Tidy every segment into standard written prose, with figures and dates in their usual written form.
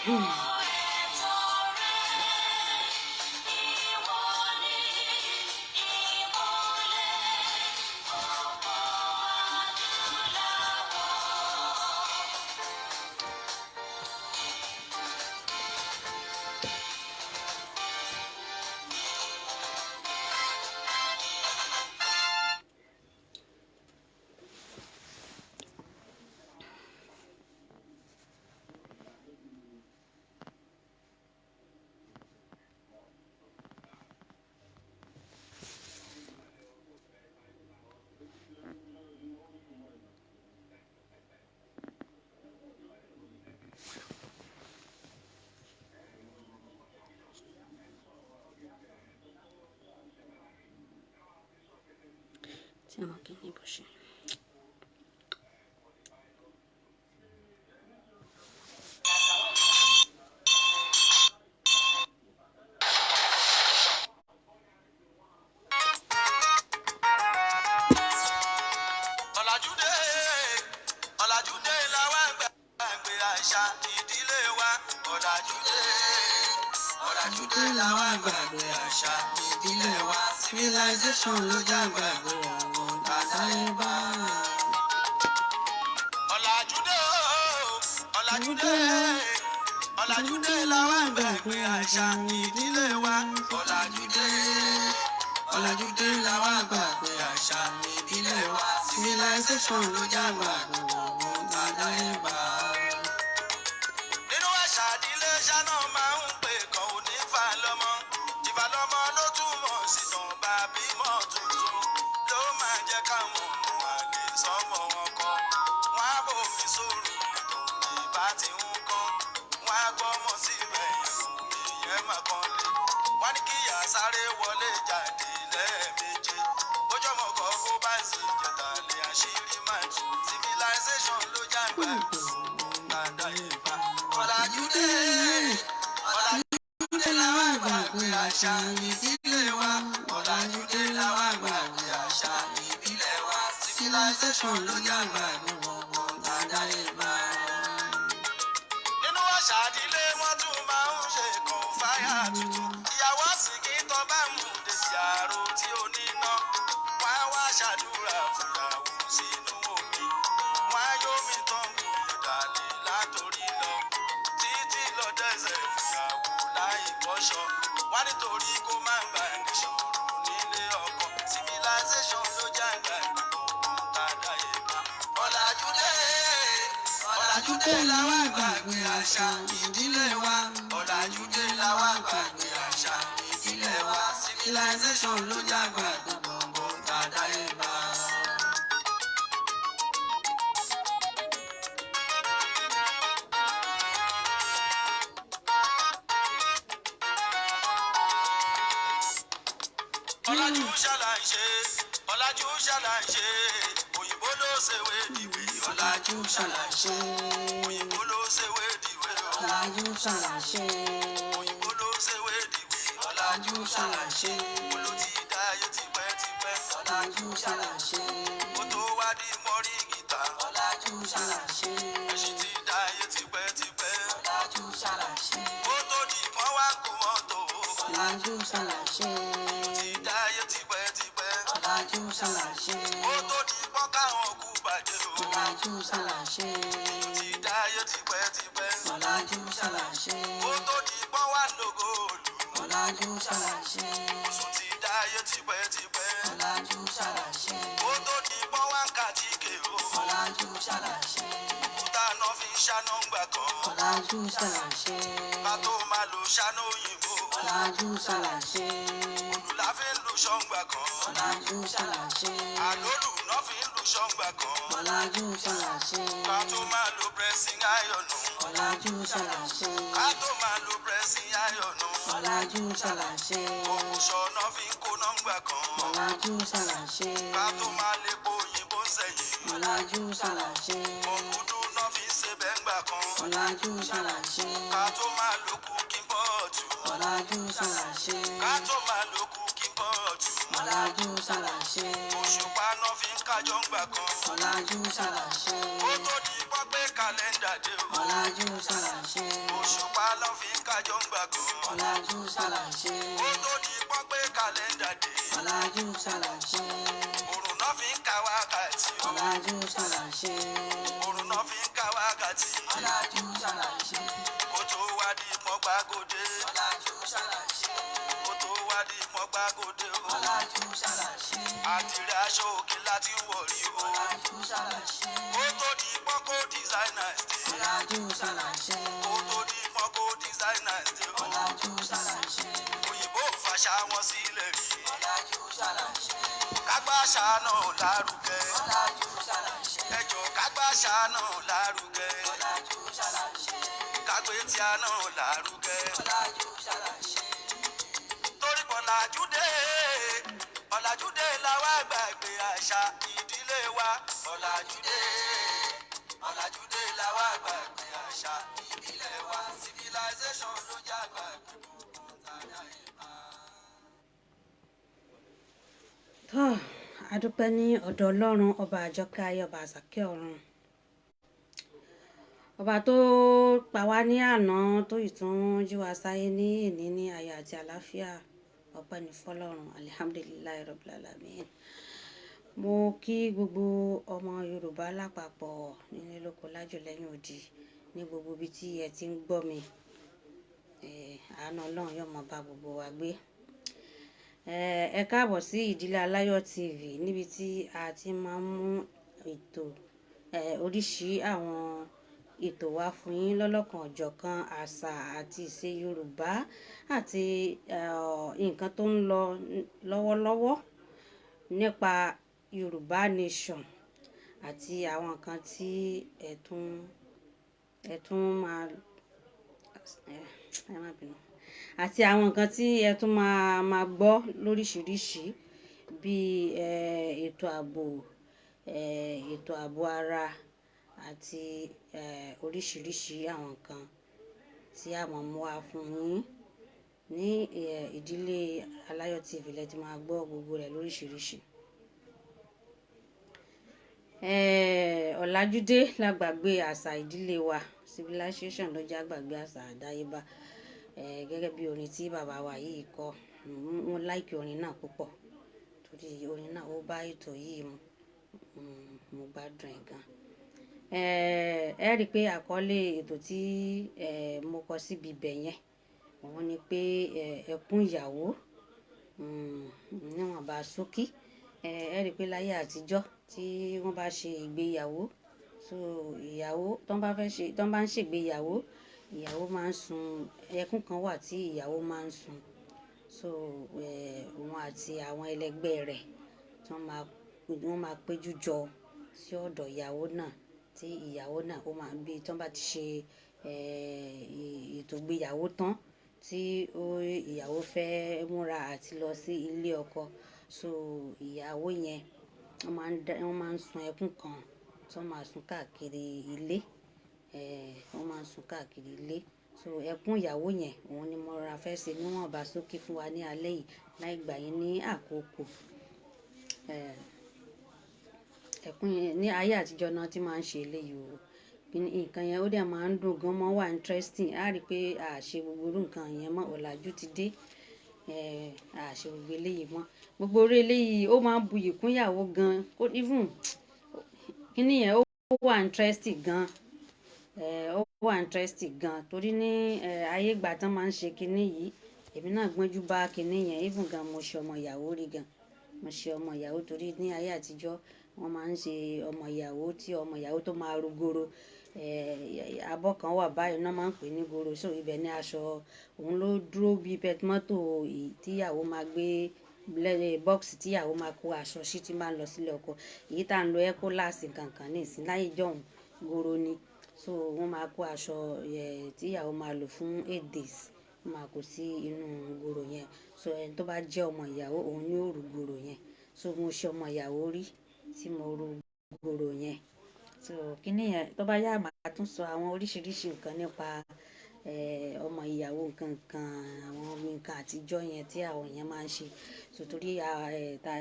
Ẹ̀tọ́ rẹ, ìwọ ni ìmọ́lẹ̀ gbogbo adúláwọ̀. Tí àwọn kìíní bó ṣe. Ọ̀làjú dé, ọ̀làjú dé làwa gbàgbé àṣà ìdílé wa. Ọ̀làjú dé, ọ̀làjú dé làwa gbàgbé àṣà ìdílé wa. Civilization ló jágbàgbé àwọn àdáyébá. Ọ̀làjú dé o, ọ̀làjú dé, ọ̀làjú dé làwa gbàgbé àṣà ìdílé wa. Ọ̀làjú dé, Ọ̀làjú dé làwa gbàgbé àṣà ìbílẹ̀ wa. Civilization ló jágbàgbé àwọn àdáyébá. Nínú àṣà ìdílé ṣáná máa ń pè kàn ó ní falọmọ. Ìfàlọmọ ló túmọ̀ sí tàn bá bímọ tuntun, ló máa jẹ́ káwọn ọmọ àlè sọmọ wọn kọ. Wọn á bomi sóòrù tòmí bá ti ń kọ́, wọn á gbọ́mọ síbẹ̀ omi yẹn máa kan lé. Wọn ní kíyà sáré wọlé jáde lẹ́ẹ̀méje, bójọ́mọ kọ́ kó bá sì jẹ̀tà lé, àṣírí máa tú. Civilization ló jágbá àdáyébá. Ọ̀làjú dé, ọ̀làjú Ọ̀làjú dé làwa gbàgbé àṣà ìdílé wa. Ọ̀làjú dé làwa gbàgbé àṣà ìbílẹ̀ wa. Civilization ló jágbàgbé àwọn àdáyébá. Nínú àṣà ìdílé, wọn tún máa ń ṣe kọ̀ǹfàyà tuntun. Ìyàwó àsìkí tó bá mú dèsì àrò tí ó níná, wọn á wá ṣàdúrà fúyàwó sínú omi. Wọn á yómi tán kù ìdàlẹ̀ látòrí lọ títí lọ dẹ́sẹ̀ fúyàwó láì bọ́ṣọ wọn, nítorí kó má bà níṣòro nílé ọkọ. Civilization ló jàǹgbà ìgbòho tàdáyébá. Ọ̀làjú dé, ọ̀làjú dé làwa gbàgbé àṣà ìdílé wa. Ọ̀làjú dé làwa gbàgbé àṣà ìbílẹ̀ wa. Civilization ló jágbàgbé gbogbo àdáyébá. Ọ̀làjú ṣàlàyé, ọ̀làjú ṣàlàyé, òyìnbó ló ṣèwé dìwé. Ọ̀làjú ṣàlàṣe. Òyìnbó ló ṣèwé dìwé o. Ọ̀làjú ṣàlàṣe. Òyìnbó ló ṣèwé dìwé. Ọ̀làjú ṣàlàṣe. Òyìnbó ló ti dáyé tipẹ́tipẹ́. Ọ̀làjú ṣàlàṣe. Kó tó wá di mọ́rí gìtá. Ọ̀làjú ṣàlàṣe. Ẹṣin ti dáyé tipẹ́tipẹ́. Ọ̀làjú ṣàlàṣe. Kó tó di pọ́n wá kó mọ́tò. Ọ̀làjú ṣàlàṣe. Ti dáyé tipẹ́tipẹ́. Ọ̀làjú ṣàlàṣe. Kó tó di pọ́n káwọn kú bàjẹ́ o. Ọ̀làjú ṣàlàṣe. Ti dáyé tipẹ́tipẹ́. Ọ̀làjú ṣàlàṣe. Kó tó di pọ́n wá lógo òlù. Ọ̀làjú ṣàlàṣe. Oṣù ti dáyé tipẹ́tipẹ́. Ọ̀làjú ṣàlàṣe. Kó tó di pọ́n wá kàtíkè o. Ọ̀làjú ṣàlàṣe. Òkúta náà fi ń ṣáná ńgbà kan. Ọ̀làjú ṣàlàṣe. Ká tó máa lo ṣáná òyìnbó. Ọ̀làjú ṣàlàṣe. Òlù la fi ń lu ṣọ́ngbà kan. Ọ̀làjú ṣàlàṣe. Àlólù náà fi ń lu ṣọ́ngbà kan. Ọ̀làjú ṣàlàṣe. Ká tó máa lo pressing iron. Ọ̀làjú ṣàlàṣe. Ká tó máa lo pressing iron. Ọ̀làjú ṣàlàṣe. Òkùṣọ̀ náà fi ń kó nọ́ngbà kan. Ọ̀làjú ṣàlàṣe. Ká tó máa lépo òyìnbó sẹ́yìn. Ọ̀làjú ṣàlàṣe. Òkúdú náà fi ń ṣe bẹ́ngbà kan. Ọ̀làjú ṣàlàṣe. Ká tó máa lo cooking pot. Ọ̀làjú ṣàlàṣe. Ká tó máa lo cooking pot. Ọ̀làjú ṣàlàṣe. Òṣùpá náà fi ń kájọ ńgbà kan. Ọ̀làjú ṣàlàṣe. Kó tó di pọ́n pé kàlẹ́ndà dé o. Ọ̀làjú ṣàlàṣe. Òṣùpá ló fi ń kájọ ń gbà kan. Ọ̀làjú ṣàlàṣe. Ó tó di pọ́n pé kàlẹ́ndà dé. Ọ̀làjú ṣàlàṣe. Òrùn náà fi ń ka wákàtí o. Ọ̀làjú ṣàlàṣe. Òrùn náà fi ń ka wákàtí. Ọ̀làjú ṣàlàṣe. Kó tó wá di pọ́n gbàgòdè. Ọ̀làjú ṣàlàṣe. Kó tó wá di pọ́n gbàgòdè o. Ọ̀làjú ṣàlàṣe. Àdìrẹ aṣọ òkè láti wọ̀rí o. Ọ̀làjú ṣàlàṣe. Kó tó di pọ́n kó designers dé. Ọ̀làjú ṣàlàṣe. Kó tó di pọ́n kó designers dé o. Ọ̀làjú ṣàlàṣe. Òyìnbó ò fàṣà wọn sílẹ̀ rí. Ọ̀làjú ṣàlàṣe. Kágbáṣá náà lárugẹ. Ọ̀làjú ṣàlàṣe. Ẹjọ́ kágbáṣá náà lárugẹ. Ọ̀làjú ṣàlàṣe. Kágbé tíá náà lárugẹ. Ọ̀làjú ṣàlàṣe. Torí ọ̀làjú dé, ọ̀làjú dé la wá gbàgbé àṣà ìdílé wa. Ọ̀làjú dé, ọ̀làjú dé la wá gbàgbé àṣà ìbílẹ̀ wa. Civilization ló já gbàgbé gbogbo tàdá ìbá. Tọ́ a dúpẹ́ ní ọ̀dọ̀ Ọlọ́run ọba àjọkẹ́ ayé, ọba àsàkẹ́ ọ̀run, ọba tó pa wá ní àná tó ìtún jí wa sáyé ní èní ní ayọ̀ àti àlàáfíà. Ọpẹ́ ní fọ́lọ́run, alihamdulilayi rabbil alamin. Mo kí gbogbo ọmọ Yorùbá lápapọ̀ nílé lóko lájò lẹ́yìn odi ní gbogbo ibi tí ẹ ti ń gbọ́ mi. Àánú Ọlọ́run yóò máa bá gbogbo wa gbé. Ẹ káàbọ̀ sí Ìdílé Aláyọ̀ TV níbi tí a ti máa ń mú ètò oríṣi àwọn ètò wá fún yín lọ́lọ́kan ọ̀jọ̀kan àṣà àti ìṣe Yorùbá àti nǹkan tó ń lọ lọ́wọ́lọ́wọ́ nípa Yorùbá Nation àti àwọn nǹkan tí ẹ tún máa ẹ má bínú, àti àwọn nǹkan tí ẹ tún máa máa gbọ́ lóríṣiríṣi bíi ètò ààbò, ètò ààbò ara àti oríṣiríṣi àwọn nǹkan tí a máa mú wá fún yín ní Ìdílé Aláyọ̀ TV lẹ ti máa gbọ́ gbogbo rẹ̀ lóríṣiríṣi. Ọ̀làjú dé la gbàgbé àṣà ìdílé wa, civilization ló jẹ́ àgbàgbé àṣà àdáyébá. Gẹ́gẹ́ bí orin tí bàbá wa yìí kọ, mo like orin náà púpọ̀ torí orin náà ó bá ètò yìí mu. Mo gbádùn ẹ̀ gan. Ẹ rí i pé àkọlé ètò tí mo kọ síbi ibẹ̀ yẹn, òun ni pé ẹkún ìyàwó, níwọ̀nba ṣókí. Ẹ rí i pé láyé àtijọ́ tí wọ́n bá ṣe ìgbéyàwó, so ìyàwó tó bá fẹ́ ṣe, tó bá ń ṣe ìgbéyàwó, ìyàwó máa ń sun ẹkún kan wà tí ìyàwó máa ń sun. So òun àti àwọn ẹlẹgbẹ́ rẹ̀ tí wọ́n máa péjú jọ sí ọ̀dọ̀ ìyàwó náà, tí ìyàwó náà ó máa bí tí wọ́n bá ti ṣe ètò ìgbéyàwó tán tí ìyàwó fẹ́ múra àti lọ sí ilé ọkọ. So ìyàwó yẹn wọ́n máa ń sun ẹkún kan tí wọ́n máa sun káàkiri ilé. Wọ́n máa ń sun káàkiri ilé. So ẹkún ìyàwó yẹn, òun ni mo ra fẹ́ ṣe níwọ̀nba ṣókí fún wa ní alẹ́ yìí láì gbà yín ní àkókò. Ẹkún yẹn ní ayé àtijọ́ náà tí máa ń ṣe eléyìí o. Nǹkan yẹn ó dẹ̀ máa ń dùn gan, mọ́ wà interesting. A rí pé a ṣe gbogbo irú nǹkan yẹn mọ́, ọ̀làjú ti dé. A ṣe gbogbo eléyìí mọ́. Gbogbo orí eléyìí ó máa ń buyì kún ìyàwó gan. Even kíni yẹn ó wà interesting gan. Ó wà interesting gan torí ní ayé ìgbà tí wọ́n máa ń ṣe kíni yìí, èmi náà gbọ́njú bá kíni yẹn. Even gan mo ṣe ọmọ ìyàwó rí gan. Mo ṣe ọmọ ìyàwó torí ní ayé àtijọ́ wọ́n máa ń ṣe ọmọ ìyàwó tí ọmọ ìyàwó tó máa ru goro. Abọ́ kan wà báyìí náà máa ń pè ní goro. So ibẹ̀ ni aṣọ òun ló dúró bí pẹtimọ́tò tí ìyàwó máa gbé box tí ìyàwó máa kó aṣọ sí tí máa ń lọ sílé ọkọ. Èyí tí à ń lo Ecolas nǹkan ní ìsìn láyé ìjọ̀hún, goro ni. So wọ́n máa kó aṣọ tí ìyàwó máa lò fún 8 days, wọ́n máa kó sí inú goro yẹn. So ẹni tó bá jẹ́ ọmọ ìyàwó òun ni ó ru goro yẹn. So mo ṣe ọmọ ìyàwó rí tí mo ru goro yẹn. So kíni yẹn tó bá yá màá tún sọ àwọn oríṣiríṣi nǹkan nípa ọmọ ìyàwó, nǹkan kan, àwọn nǹkan àtijọ́ yẹn tí àwọn èèyàn máa ń ṣe. So torí ta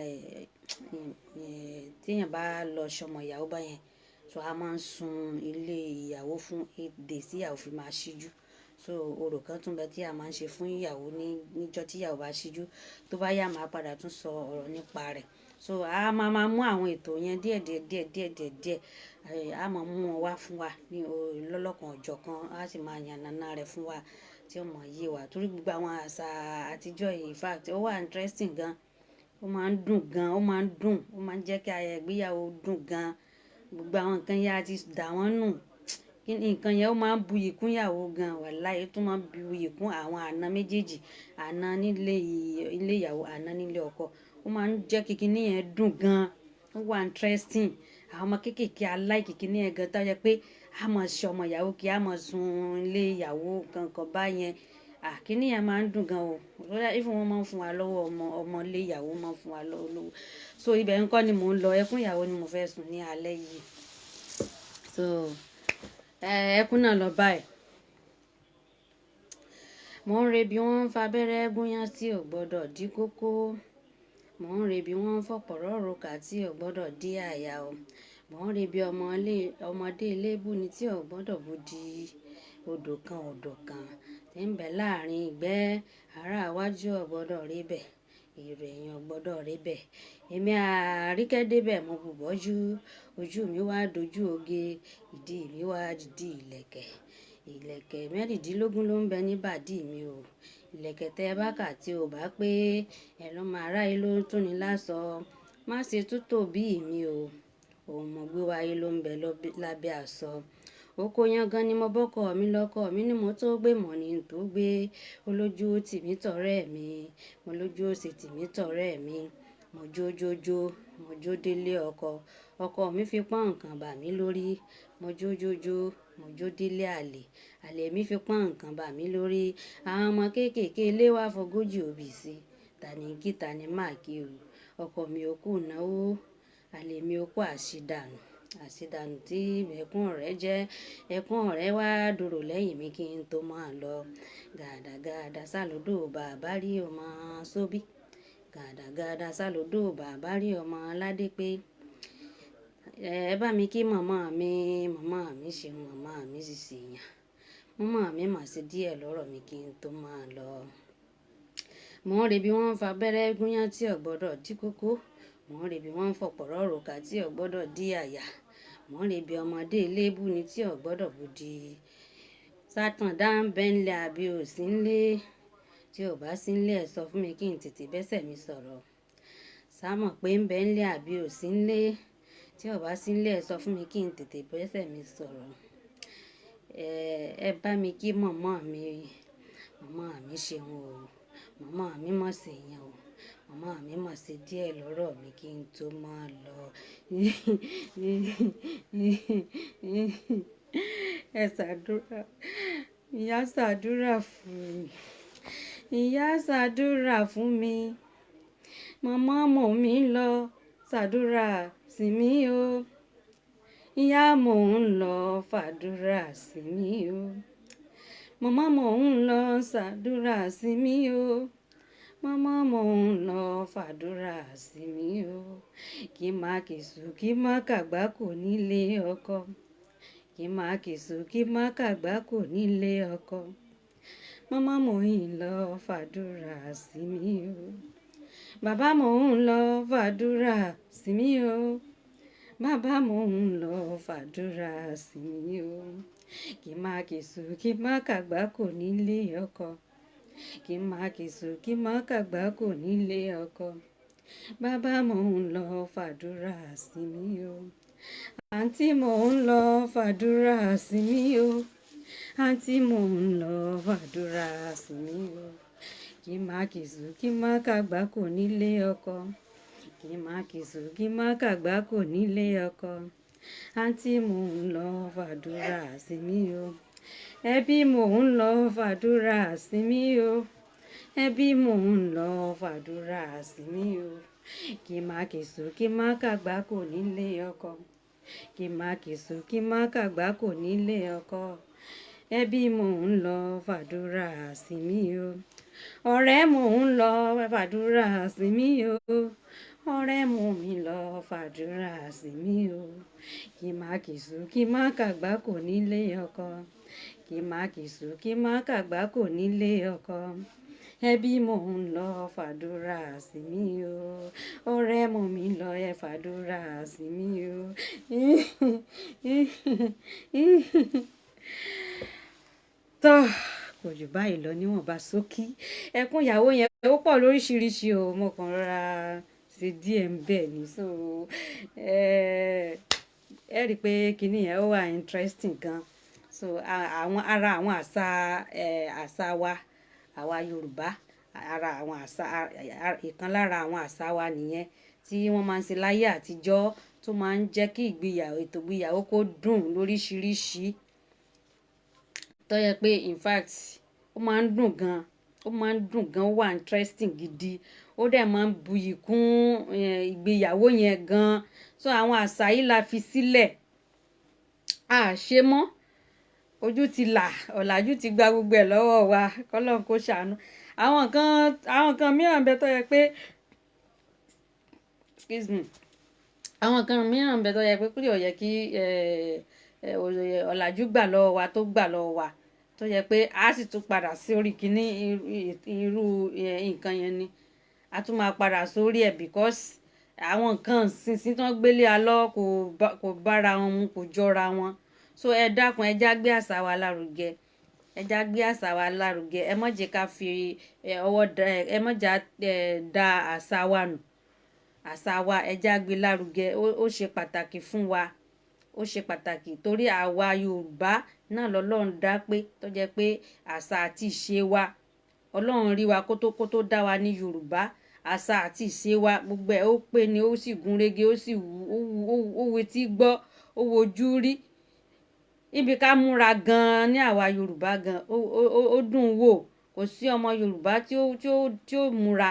tí èèyàn bá lọ ṣe ọmọ ìyàwó báyẹn, so a máa ń sun ilé ìyàwó fún 8 days tí ìyàwó fi máa ṣíjú. So orò kan tún bẹ tí a máa ń ṣe fún ìyàwó ní níjọ́ tí ìyàwó bá ṣíjú. Tó bá yá, màá padà tún sọ ọ̀rọ̀ nípa rẹ̀. So a máa máa mú àwọn ètò yẹn díẹ̀ díẹ̀ díẹ̀ díẹ̀ díẹ̀ díẹ̀. A máa mú wọn wá fún wa ní lọ́lọ́kan ọjọ́ kan, a sì máa yànnàná rẹ̀ fún wa tí ó mọ̀ yé wa. Torí gbogbo àwọn àṣà àtijọ́ yìí, in fact, ó wà interesting gan. Ó máa ń dùn gan, ó máa ń dùn, ó máa ń jẹ́ kí ayẹyẹ ìgbéyàwó dùn gan. Gbogbo àwọn nǹkan yẹn a ti dà wọ́n nù. Kí ni nǹkan yẹn ó máa ń buyì kún ìyàwó gan. Wàláì, ó tún máa ń buyì kún àwọn àna méjèèjì, àna nílé ilé ìyàwó, àna nílé ọkọ. Ó máa ń jẹ́ kí kíní yẹn dùn gan. Ó wà interesting. Àwọn ọmọ kéékèèké á like kíní yẹn gan tó jẹ́ pé a máa ṣe ọmọ ìyàwó kí a máa sun ilé ìyàwó nǹkan báyẹn. À, kíní yẹn máa ń dùn gan o. Even wọ́n máa ń fún wa lọ́wọ́ ọmọ, ọmọ ilé ìyàwó máa ń fún wa lọ́wọ́. So ibẹ̀ ńkọ́ ni mò ń lọ. Ẹkún ìyàwó ni mo fẹ́ sùn ní alẹ́ yìí. So, ẹkún náà lọ báyìí. Mò ń re bí wọ́n ń fa abẹ́rẹ́ gúnyán tí ò gbọdọ̀ dí kókó. Mò ń re bí wọ́n ń fọ̀pọ̀rọ̀ rokà tí ò gbọdọ̀ dí àyà o. Mò ń re bí ọmọdé ilé bú ni tí ò gbọdọ̀ bú di odò kan odò kan tí ń bẹ láàrin ìgbẹ́. Ará iwájú ò gbọdọ̀ rí bẹ̀, èrò ẹ̀yìn ò gbọdọ̀ rí bẹ̀. Èmi àríkẹ́ dé bẹ̀, mo bùbọ́jú. Ojú mi wá dojú oge, ìdí mi wá dìdí ìlẹ̀kẹ̀. Ìlẹ̀kẹ̀ mẹ́rìndínlógún ló ń bẹ ní bàdí mi o. Ìlẹ̀kẹ̀ tẹ bá kà tí ò bá pé, ẹ lọ́ máa ráyé ló ń tún ni lásọ. Má ṣe tútò bí mi o. Ohun mo gbé wáyé ló ń bẹ lábẹ́ aṣọ. Oko yangan ni mo bọ́kọ̀ mi lọ́kọ̀ mi ni mo tó gbé mọ̀ ni tó gbé. Olójú ó tì mí tọ̀rẹ́ mi. Mo lójú ó sì tì mí tọ̀rẹ́ mi. Mo jó jó jó, mo jó délé ọkọ. Ọkọ mi fi pọ́n nǹkan bà mí lórí. Mo jó jó jó, mo jó délé àlè. Àlè mi fi pọ́n nǹkan bà mí lórí. Àwọn ọmọ kéékèèké ilé wá fọgójì òbí sí. Tani kí tani máa kí o. Ọkọ mi ò kú ìnáwó. Àlè mi ò kú àṣìdànù. Àṣìdànù tí ẹkún rẹ̀ jẹ́. Ẹkún rẹ̀ wá dúró lẹ́yìn mi kí n tó máa lọ. Gàdàgàdà sálódò bàbá rí ọmọ sóbí. Gàdàgàdà sálódò bàbá rí ọmọ aládé pé. Ẹ bá mi kí màmá mi, màmá mi ṣeun, màmá mi sì ṣèyàn. Màmá mi mà ṣe díẹ̀ lọ́rọ̀ mi kí n tó máa lọ. Mò ń re bí wọ́n ń fa abẹ́rẹ́ gúnyán tí ò gbọdọ̀ dí kókó. Mò ń re bí wọ́n ń fọ̀pọ̀rọ̀ rokà tí ò gbọdọ̀ dí àyà. Mò ń re bí ọmọdé ilé bú ni tí ò gbọdọ̀ bú di. Sátọ̀ndá ń bẹ nílé àbí ò sí nílé. Tí ò bá sí nílé, ẹ sọ fún mi kí n tètè bẹ́sẹ̀ mi sọ̀rọ̀. Sá mọ̀ pé ń bẹ nílé àbí ò sí nílé. Tí ò bá sí nílé, ẹ sọ fún mi kí n tètè bẹ́sẹ̀ mi sọ̀rọ̀. Ẹ bá mi kí màmá mi. Màmá mi ṣeun o. Màmá mi mà ṣèyàn o. Màmá mi mà ṣe díẹ̀ lọ́rọ̀ mi kí n tó máa lọ. Ẹ ṣàdúrà. Ìyá ṣàdúrà fún mi. Ìyá ṣàdúrà fún mi. Màmá mò ń lọ, ṣàdúrà sí mi o. Ìyá mò ń lọ, fàdúrà sí mi o. Màmá mò ń lọ, ṣàdúrà sí mi o. Màmá mò ń lọ, fàdúrà sí mi o. Kí má kìsù, kí má kàgbákò nílé ọkọ. Kí má kìsù, kí má kàgbákò nílé ọkọ. Màmá mò ń lọ, fàdúrà sí mi o. Bàbá mò ń lọ, fàdúrà sí mi o. Bàbá mò ń lọ, fàdúrà sí mi o. Kí má kìsù, kí má kàgbákò nílé ọkọ. Kí má kìsù, kí má kàgbákò nílé ọkọ. Bàbá mò ń lọ, fàdúrà sí mi o. Àǹtí mò ń lọ, fàdúrà sí mi o. Àǹtí mò ń lọ, fàdúrà sí mi o. Kí má kìsù, kí má kàgbákò nílé ọkọ. Kí má kìsù, kí má kàgbákò nílé ọkọ. Àǹtí mò ń lọ, fàdúrà sí mi o. Ẹbí mò ń lọ, fàdúrà sí mi o. Ẹbí mò ń lọ, fàdúrà sí mi o. Kí má kìsù, kí má kàgbákò nílé ọkọ. Kí má kìsù, kí má kàgbákò nílé ọkọ. Ẹbí mò ń lọ, fàdúrà sí mi o. Ọ̀rẹ́ mò ń lọ, fàdúrà sí mi o. Ọ̀rẹ́ mò mi lọ, fàdúrà sí mi o. Kí má kìsù, kí má kàgbákò nílé ọkọ. Kí Kì má kì sùn, kì má kàgbá kò nílé ọkọ. Ẹbí mò ń lọ, fàdúrà sí mi o. Ọ̀rẹ́ mò mi lọ, ẹ fàdúrà sí mi o. Tọ́, kò jù báyìí lọ níwọ̀nba ṣókí. Ẹkún ìyàwó yẹn ó pọ̀ lóríṣiríṣi o. Mo kàn rọra ṣe díẹ̀ ń bẹ̀ ni. So, ẹ rí i pé kíní yẹn ó wà interesting gan. So, àwọn ara àwọn àṣà, àṣà wa, àwa Yorùbá, ara àwọn àṣà, ìkan lára àwọn àṣà wa nìyẹn tí wọ́n máa ń ṣe láyé àtijọ́ tó máa ń jẹ́ kí ìgbéyàwó, ètò ìgbéyàwó kó dùn lóríṣiríṣi. Tó yẹ pé in fact ó máa ń dùn gan, ó máa ń dùn gan, ó wà interesting gidi. Ó dẹ̀ máa ń buyì kún, ìgbéyàwó yẹn gan. So àwọn àṣà yìí la fi sílẹ̀. A ṣe mọ́. Ojú ti là, ọ̀làjú ti gba gbogbo ẹ̀ lọ́wọ́ wa. Kọ́lọ́run kó ṣàánú. Àwọn nǹkan mìíràn ń bẹ tó yẹ pé, excuse me, àwọn nǹkan mìíràn ń bẹ tó yẹ pé kò yẹ kí, ọ̀làjú gbà lọ́wọ́ wa tó gbà lọ́wọ́ wa. Tó yẹ pé a sì tún padà sí orí kíní irú nǹkan yẹn ni. A tún máa padà sórí ẹ̀ because àwọn nǹkan ìsinsìnyí tí wọ́n gbé lé wa lọ kò bá ara wọn mu, kò jọra wọn. So ẹ dákun, ẹ já gbé àṣà wa lárugẹ. Ẹ já gbé àṣà wa lárugẹ. Ẹ má jẹ́ ká fi ọwọ́ da, ẹ má jà, da àṣà wa nù. Àṣà wa, ẹ já gbé lárugẹ. Ó ṣe pàtàkì fún wa. Ó ṣe pàtàkì torí àwa Yorùbá náà lọ́lọ́run dá pé tó jẹ́ pé àṣà àti ìṣe wa, Ọlọ́run rí wa kó tó dá wa ní Yorùbá. Àṣà àti ìṣe wa gbogbo ẹ̀ ó pé ni, ó sì gúnrégé, ó sì wú, ó wú, ó wetí gbọ́, ó wojú rí. Ibi ká múra gan ní àwa Yorùbá gan, ó dùn wò. Kò sí ọmọ Yorùbá tí ó múra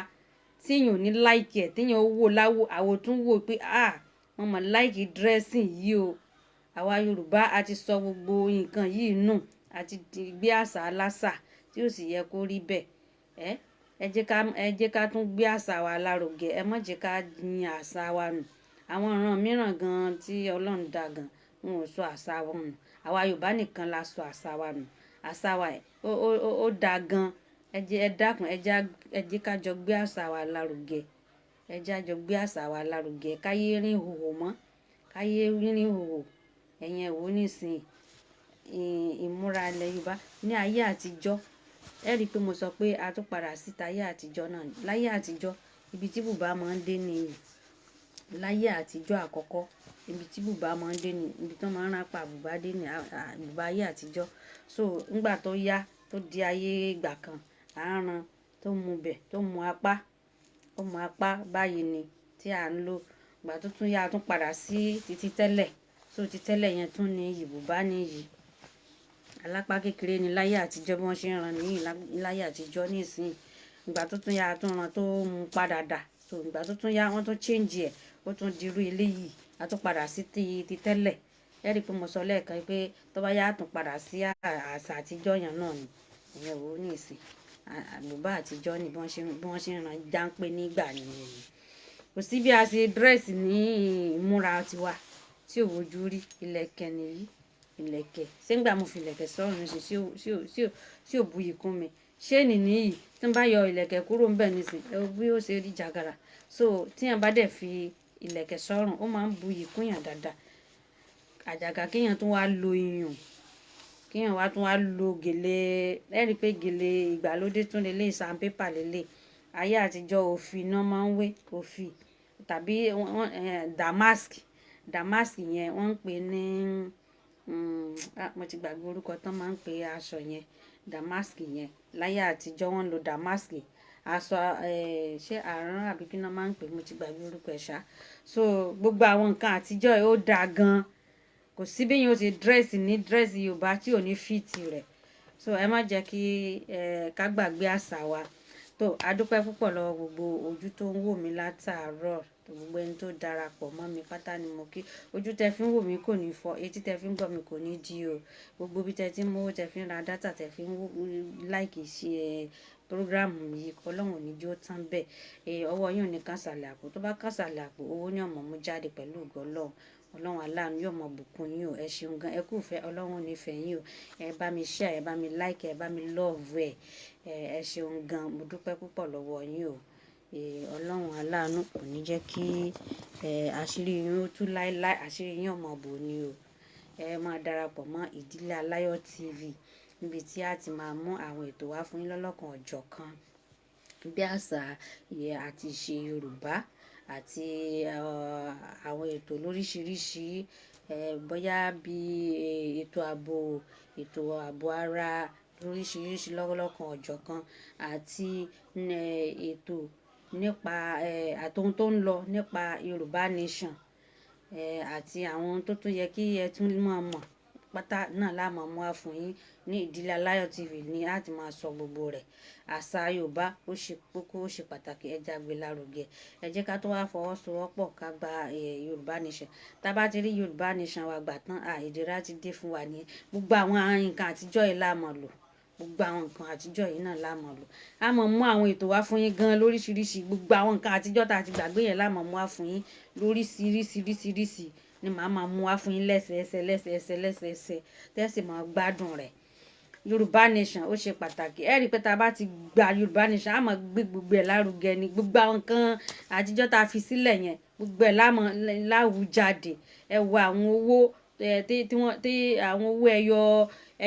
tí èèyàn ò ní like ẹ̀, tí èèyàn ó wò láwò, àwò tún wò pé, "Ah, mo mọ̀ like dressing yìí o." Àwa Yorùbá a ti sọ gbogbo nǹkan yìí nù, a ti gbé àṣà aláṣà tí ó sì yẹ kó rí bẹ́ẹ̀. Ẹ jẹ́ ká tún gbé àṣà wa lárugẹ. Ẹ má jẹ́ ká yin àṣà wa nù. Àwọn ìran mìíràn gan tí Ọlọ́run dá gan, wọn ò sọ àṣà wọn nù. Àwa Yorùbá nìkan la sọ àṣà wa nù. Àṣà wa ó da gan. Ẹ dákun, ẹ jẹ́ ká jọ gbé àṣà wa lárugẹ. Ẹ jẹ́ á jọ gbé àṣà wa lárugẹ. Ká yé rìn ìhòhò mọ́. Ká yé rìn ìhòhò. Ẹ̀yin ẹ wò nísìnyí, ìmúra ilẹ̀ Yorùbá ní ayé àtijọ́. Ẹ rí i pé mo sọ pé a tún padà sí ayé àtijọ́ náà ni. Láyé àtijọ́, ibi tí bùbá máa ń dé ní láyé àtijọ́ àkọ́kọ́. Ibi tí bùbá máa ń dé ní, ibi tí wọ́n máa ń rán pa bùbá dé ní, bùbá ayé àtijọ́. So nígbà tó yá, tó di ayé ìgbà kan, à ń rán tó mú bẹ̀, tó mú apá, ó mú apá báyìí ni tí à ń lò. Ìgbà tó tún yá, a tún padà sí títí tẹ́lẹ̀. So tí tẹ́lẹ̀ yẹn tún ní iyì, bùbá ní iyì. Alápá kékeré ni láyé àtijọ́ bí wọ́n ṣe ń rán níyì láyé àtijọ́ nísìnyí. Ìgbà tó tún yá, a tún rán tó mú padà dà. So ìgbà tó tún yá, wọ́n tún change ẹ̀, ó tún di irú eléyìí. A tún padà sí ti tẹ́lẹ̀. Ẹ rí i pé mo sọ lẹ́ẹ̀kan pé tó bá yá, a tún padà sí àṣà àtijọ́ yẹn náà ni. Ìyẹn wò ó nísìnyí. Bùbá àtijọ́ ni bí wọ́n ṣe ń rán jáńpé nígbà yẹn. Kò sí bí a ṣe dress ní ìmúra tiwa tí ò wojú rí. Ìlẹ̀kẹ̀ nìyí, ìlẹ̀kẹ̀. Ṣé nígbà mo fi ìlẹ̀kẹ̀ sọ́rùn nísìnyí tí ò buyì kún mi? Chain nìyí tí ń bá yọ ìlẹ̀kẹ̀ kúrò níbẹ̀ nísìnyí, ẹ wo bí ó ṣe rí jàgàrà. So tí èèyàn bá dẹ̀ fi ìlẹ̀kẹ̀ sọ́rùn, ó máa ń buyì kún èèyàn dáadáa. Àjàgà kí èèyàn tún wá lo iyùn, kí èèyàn wá tún wá lo gèlè. Ẹ rí i pé gèlè ìgbàlódé tún lè lè sandpaper lé lè. Ayé àtijọ́, òfì náà máa ń wé, òfì tàbí wọ́n, damask. Damask yẹn wọ́n ń pè ní, mo ti gbàgbé orúkọ tán máa ń pè aṣọ yẹn. Damask yẹn. Láyé àtijọ́ wọ́n ń lo damask. Aṣọ, ṣé àrán àbí kí ni wọ́n máa ń pè é? Mo ti gbàgbé orúkọ ẹ̀ ṣá. So gbogbo àwọn nǹkan àtijọ́ yìí ó da gan. Kò sí bí èèyàn ó ṣe dress ní dress Yorùbá tí ò ní fit rẹ̀. So ẹ má jẹ́ kí, ká gbàgbé àṣà wa. Tó, a dúpẹ́ púpọ̀ lọ́wọ́ gbogbo ojú tó ń wò mí látàárọ̀. Gbogbo ẹni tó darapọ̀ mọ́ mi pátá ni mo kí. Ojú tẹ fi ń wò mí kò ní fọ́, etí tẹ fi ń gbọ́ mi kò ní di o. Gbogbo bí tẹ tí ń mú owó tẹ fi ń ra data tẹ fi ń like ṣe program yìí, Ọlọ́run ò ní jó tán bẹ́ẹ̀. Ọwọ́ yín ò ní kán sàlẹ̀ àpò. Tó bá kán sàlẹ̀ àpò, owó ní ọ̀mọ̀ mú jáde pẹ̀lú ògo Ọlọ́run. Ọlọ́run aláàánú yóò mọ bùkún yín o. Ẹ ṣeun gan, ẹ kú ìfẹ́, Ọlọ́run ò nífẹ̀ẹ́ yín o. Ẹ bá mi share, ẹ bá mi like, ẹ bá mi love ẹ. Ẹ ṣeun gan, mo dúpẹ́ púpọ̀ lọ́wọ́ yín o. Ọlọ́run aláàánú kò ní jẹ́ kí àṣírí yín ó tú láéláé, àṣírí yín ò mọ̀ bò ni o. Ẹ máa darapọ̀ mọ́ Ìdílé Aláyọ̀ TV níbi tí a ti máa mú àwọn ètò wá fún yín lọ́lọ́kan ọ̀jọ̀kan bí àṣà àti ìṣe Yorùbá àti àwọn ètò lóríṣiríṣi, bóyá bí ètò ààbò, ètò ààbò ara lóríṣiríṣi lọ́lọ́kan ọ̀jọ̀kan àti ètò nípa àti ohun tó ń lọ nípa Yorùbá Nation, àti àwọn ohun tó tún yẹ kí ẹ tún máa mọ̀ pátá náà la máa mú wá fún yín ní Ìdílé Aláyọ̀ TV ní a ti máa sọ gbogbo rẹ̀. Àṣà Yorùbá ó ṣe kókó, ó ṣe pàtàkì, ẹ jẹ́ á gbé lárugẹ. Ẹ jẹ́ ká tó wá fọwọ́sowọ́pọ̀ ká gba Yorùbá Nation. Tá bá ti rí Yorùbá Nation wa gbà tán, à ìdẹ̀ra ti dé fún wa ní. Gbogbo àwọn nǹkan àtijọ́ yìí la máa lò. Gbogbo àwọn nǹkan àtijọ́ yìí náà la máa lò. A máa mú àwọn ètò wá fún yín gan lóríṣiríṣi. Gbogbo àwọn nǹkan àtijọ́ tí a ti gbàgbé yẹn la máa mú wá fún yín lóríṣiríṣi ni màá máa mú wá fún yín lẹ́sẹẹsẹ, lẹ́sẹẹsẹ, lẹ́sẹẹsẹ tẹ́ sì máa gbádùn rẹ̀. Yorùbá Nation ó ṣe pàtàkì. Ẹ rí i pé tí a bá ti gba Yorùbá Nation, a máa gbé gbogbo ẹ̀ lárugẹ ni. Gbogbo àwọn nǹkan àtijọ́ tí a fi sílẹ̀ yẹn, gbogbo ẹ̀ la máa láwù jáde. Ẹ wo àwọn owó tí wọ́n, tí àwọn owó ẹyọ,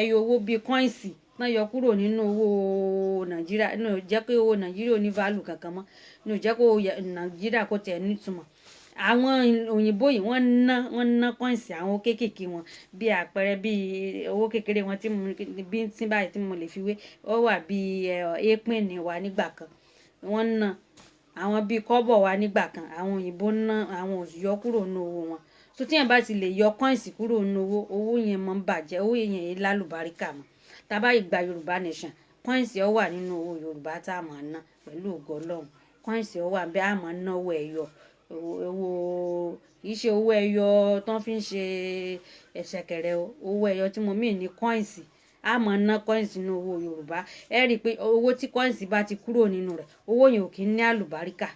ẹyọ owó bí coins tán yọ kúrò nínú owó Nàìjíríà. Ní ò jẹ́ pé owó Nàìjíríà ò ní value kankan mọ́. Ní ò jẹ́ kó Nàìjíríà kó tẹ̀ ní ìtumọ̀. Àwọn òyìnbó yìí wọ́n ná coins àwọn kéékèèké wọn bí àpẹẹrẹ bí owó kékeré wọn tí mo bí tí báyìí tí mo lè fi wé, ó wà bí ẹ́pìnì wa nígbà kan. Wọ́n ná àwọn bí kọ́bọ̀ wa nígbà kan. Àwọn òyìnbó ná àwọn ò yọ kúrò nínú owó wọn. So tí èèyàn bá ti lè yọ coins kúrò nínú owó, owó yẹn máa ń bàjẹ́, owó yẹn ì lálùbáríkà mọ́. Tá bá gba Yorùbá Nation, coins ó wà nínú owó Yorùbá tá a máa ná pẹ̀lú ògo Ọlọ́run. Coins ó wà bí a máa ná owó ẹyọ, owó kì í ṣe owó ẹyọ tó ń fi ń ṣe ṣẹ̀kẹ̀rẹ̀ o. Owó ẹyọ tí mo mean ní coins. A máa ná coins nínú owó Yorùbá. Ẹ rí i pé owó tí coins bá ti kúrò nínú rẹ̀, owó yẹn ò kí ń ní àlùbáríkà.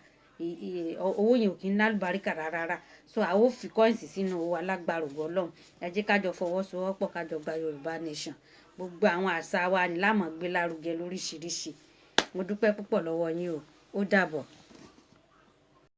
Owó yẹn ò kí ń ní àlùbáríkà rárá. So a ó fi coins sínú owó alágbára ògo Ọlọ́run. Ẹ jẹ́ ká jọ fọwọ́sowọ́pọ̀ ká jọ gba Yorùbá Nation. Gbogbo àwọn àṣà wa ni la máa gbé lárugẹ lóríṣiríṣi. Mo dúpẹ́ púpọ̀ lọ́wọ́ yín o. Ó dàbọ̀.